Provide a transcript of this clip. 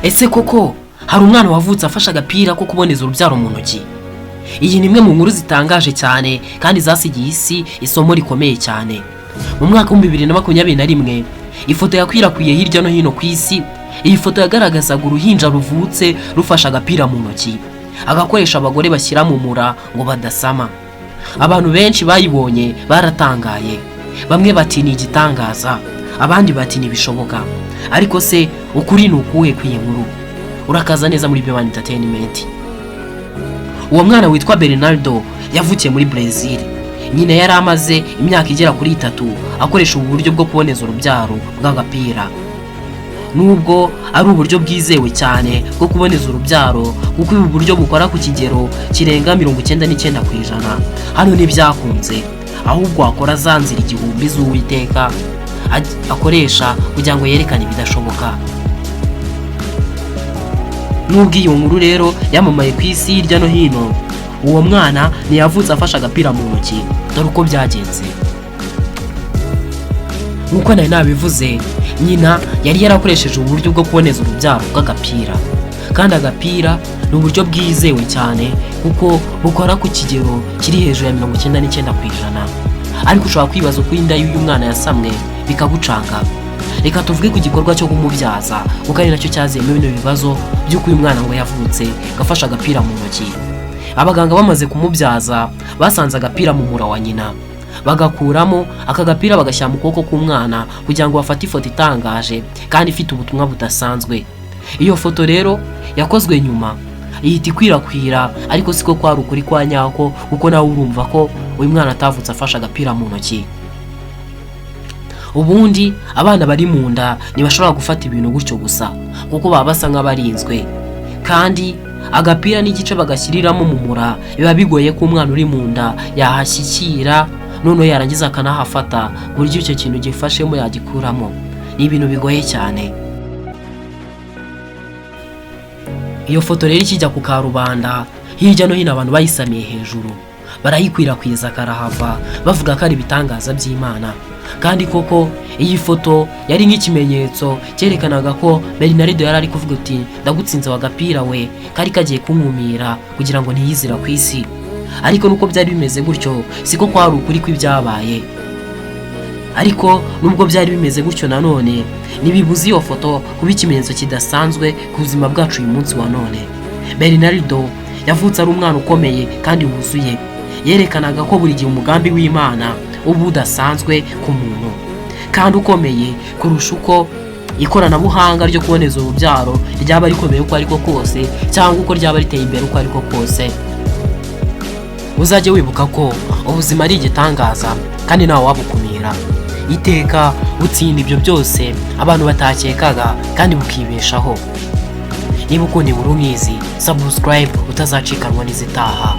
Ese koko hari umwana wavutse afashe agapira ko kuboneza urubyaro mu ntoki? Iyi ni imwe mu nkuru zitangaje cyane kandi zasigiye isi isomo rikomeye cyane. Mu mwaka wa 2021, ifoto yakwirakwiye hirya no hino ku isi. Iyi foto yagaragazaga uruhinja ruvutse rufashe agapira mu ntoki, agakoresha abagore bashyira mu mura ngo badasama. Abantu benshi bayibonye baratangaye, bamwe bati ni igitangaza, abandi bati ntibishoboka. Ariko se ukuri ni ukuhe kw'iyi nkuru? Urakaza neza muri Bewan Entertainment. Uwo mwana witwa Bernardo yavukiye muri Brazil. Nyina yari amaze imyaka igera kuri 3 akoresha ubu buryo bwo kuboneza urubyaro bw'agapira. Nubwo ari uburyo bwizewe cyane bwo kuboneza urubyaro, kuko ubu buryo bukora ku kigero kirenga 99%, hano ntibyakunze, ahubwo wakora za nzira igihumbi z'Uwiteka akoresha kugira ngo yerekane ibidashoboka. Nubwo iyo nkuru rero yamamaye ku isi hirya no hino, uwo mwana ntiyavutse afashe agapira mu ntoki. Dore uko byagenze. Nk'uko nari nabivuze, nyina yari yarakoresheje uburyo bwo kuboneza urubyaro bw'agapira, kandi agapira ni uburyo bwizewe cyane kuko bukora ku kigero kiri hejuru ya 99%. Ariko ushobora kwibaza uko inda y'uyu mwana yasamwe bikagucanga. Reka tuvuge ku gikorwa cyo kumubyaza, kuko ari nacyo cyaziyemo bino bibazo by'uko uyu mwana ngo yavutse gafashe agapira mu ntoki. Abaganga bamaze kumubyaza basanze agapira mu mura wa nyina, bagakuramo aka gapira bagashyira mu kuboko k'umwana kugira ngo bafate ifoto itangaje kandi ifite ubutumwa budasanzwe. Iyo foto rero yakozwe nyuma ihita ikwirakwira, ariko siko kwari ukuri kwa nyako, kuko nawe urumva ko uyu mwana atavutse afashe agapira mu ntoki. Ubundi abana bari mu nda ntibashobora gufata ibintu gutyo gusa, kuko baba basa nk'abarinzwe, kandi agapira n'igice bagashyiriramo mu mura biba bigoye ko umwana uri mu nda yahashyikira, noneho yarangiza akanahafata ku buryo icyo kintu gifashemo yagikuramo. Ni ibintu bigoye cyane. Iyo foto rero ikijya ku karubanda hirya no hino, abantu bayisamiye hejuru, barayikwirakwiza karahava, bavuga ko ari ibitangaza by'Imana. Kandi koko iyi foto yari nk'ikimenyetso cyerekanaga ko Bernardo yari ari kuvuga uti: "Ndagutsinze wa gapira we kari kagiye kunkumira kugira ngo ntiyizira ku isi." Ariko nuko byari bimeze gutyo, siko kwari ukuri kw'ibyabaye. Ariko nubwo byari bimeze gutyo, nanone ntibibuza iyo foto kuba ikimenyetso kidasanzwe ku buzima bwacu uyu munsi wa none. Bernardo yavutse ari umwana ukomeye kandi wuzuye. Yerekanaga ko buri gihe umugambi w'Imana uba udasanzwe ku muntu kandi ukomeye kurusha uko ikoranabuhanga ryo kuboneza urubyaro ryaba rikomeye uko ariko kose, cyangwa uko ryaba riteye imbere uko ariko kose. Uzajye wibuka ko ubuzima ari igitangaza kandi ntawe wabukumira. Iteka butsinda ibyo byose abantu batakekaga kandi bukibeshaho. Niba ukunda inkuru nk'izi, subscribe utazacikanwa n'izitaha.